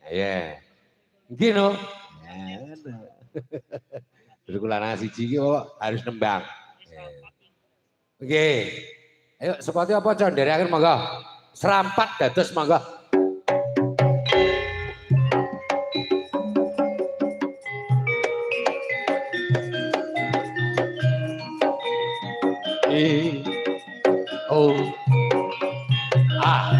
Iya. Nggih no. Terus kula siji iki harus nembang. Oke. Ayo seperti apa Con dari akhir monggo. Serampat dados monggo. I O A.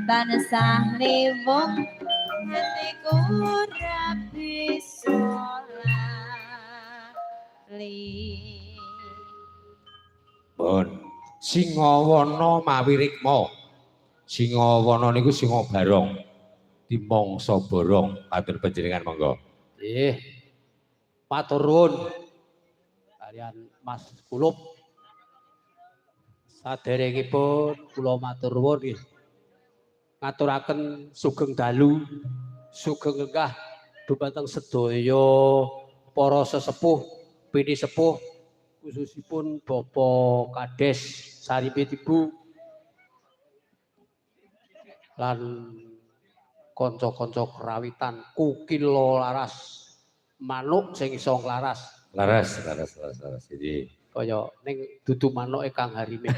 Tansah liwung atiku ora bisa lali. Pun Singawana mawi rikma. Singawana niku singa barong. Dimangsa borong atur panjenengan monggo. Nggih. Matur nuwun kalian Mas Kulup. Saderengipun kula matur nuwun nggih. Ngaturaken sugeng dalu, sugeng lenggah dumateng sedaya para sesepuh, pini sepuh, khususipun Bapak Kades Sarimbit Ibu lan kanca-kanca kerawitan Kukila Laras, manuk sing iso nglaras. Laras, laras, laras, laras. Jadi kaya ning dudu manuke Kang Harimin.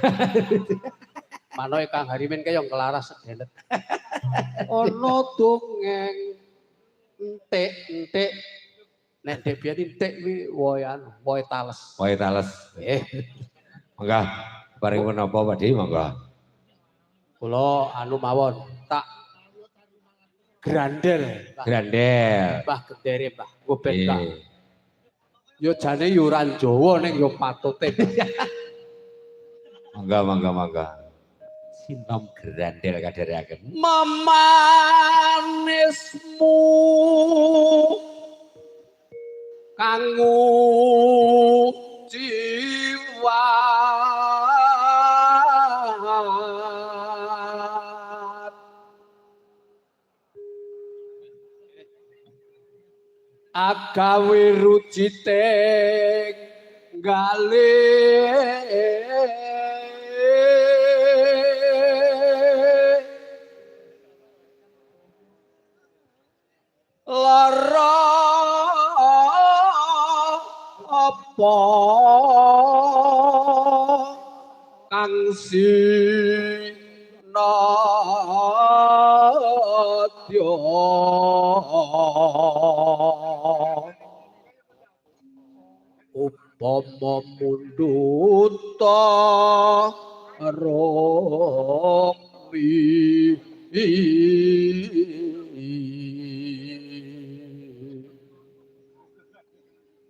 Manoke Kang Harimin kaya nglaras sedelet. Ana dongeng entik-entik. Nek ndek biyen entik kuwi wohe anu, wohe tales. Wohe tales. Nggih. Monggo, paring menapa Pak Di, monggo. Kula anu mawon, tak grandel. Grandel. Mbah gendere, Mbah. Nggo ben tak. Yo jane yo ora Jawa ning yo patute. Monggo, monggo, monggo. Sinom grandel kadhereaken. Memanismu kanggo jiwa agawe rujiting galih lara apa kang sinadya upama mundhuta rukmi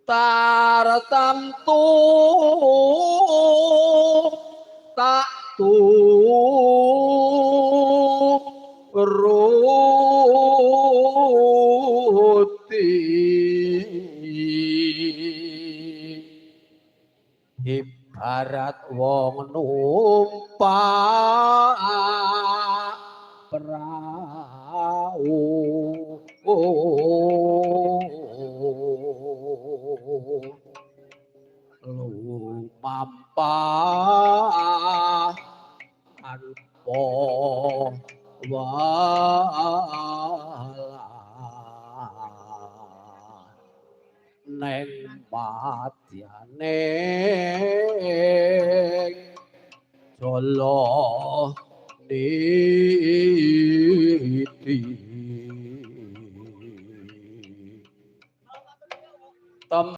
tartamtu tak turuti ibarat wong numpak prau lumampah tanpa wala neng madyane jala niti.